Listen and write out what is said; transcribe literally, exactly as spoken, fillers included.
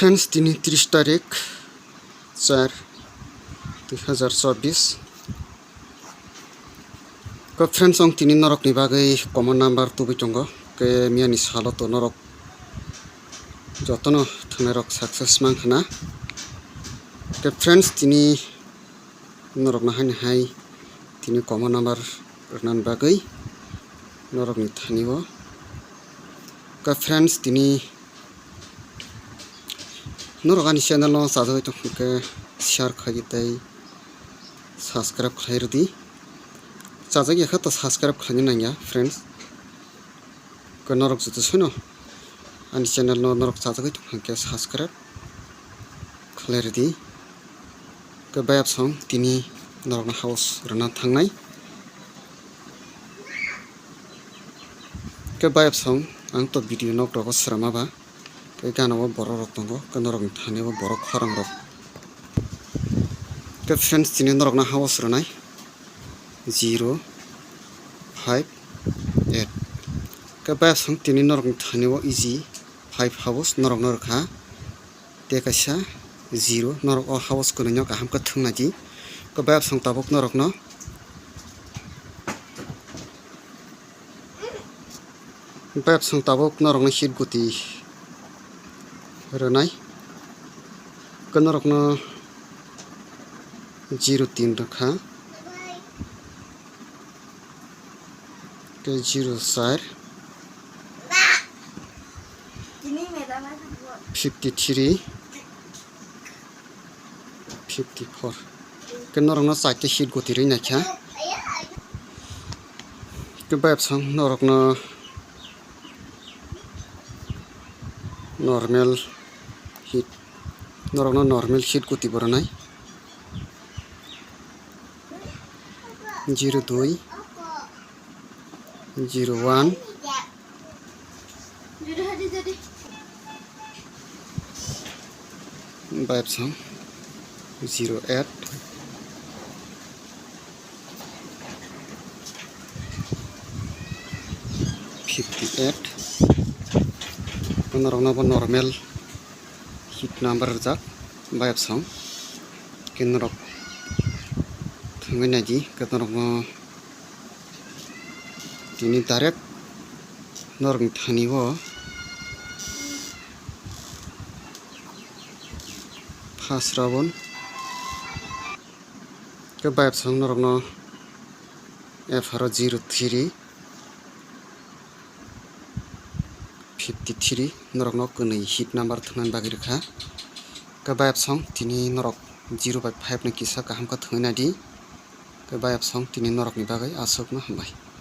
Friends, tini tris tarik char dui hazar chobbish. Ko friends, ang tini norokni bagwi common number tubui tongo. Ke miyani salo to norok jotono thwngnairok success mang khana. Ke friends, tini norokno haini hai tini common number rwnani bagwi norokni thani o. Ka friends, tini norok ani channel no chajagwi tong khe share khlai tei subscribe khlai rwdi. Chajak ya kha to subscribe khlaina nangya friends. Ke norok joto soino ani channel no norok chajagwi tong khe subscribe khlai rwdi. Ke bayapsong tini norokno house rwna thangnai. Ke bayapsong ang to video nok rogo srama ba. Ke gana o borok rok tongo, ke norokni thani o borok khorang rok. Ke friends, tini norokno house rwnai zero five eight. Ke bayapsong tini norokni thani o easy five house norokno rwkha. Tei kaisa zero, norok o house kwnwi no kaham khe thwngna di. Ke bayapsong tabuk norokno Bayapsong tabuk norokno hit guti rwnai. Ke norokno zero tin rwkha. Ke zero char. Fifty three. Fifty four. Ke norokno chaita hit guti rwi naikha. Ke bayapsong norokno normal hit, norokno normal hit guti bo rwnai. Zero dui, zero one, Bayapsong zero eight, fifty eight. Norokno bo normal hit number rwjak bayapsong. Ke norok thangwi naidi, ke norokno tini direct norokni thani o first round ke bayapsong norokno F R zero three fifty three norokno kwnwi hit number thwngnani bagwi rwkha. Ke bayapsong tini norok zero by five ni kisa kaham khe thwngwi naidi. Ke bayapsong tini norokni bagwi aswkno hambai.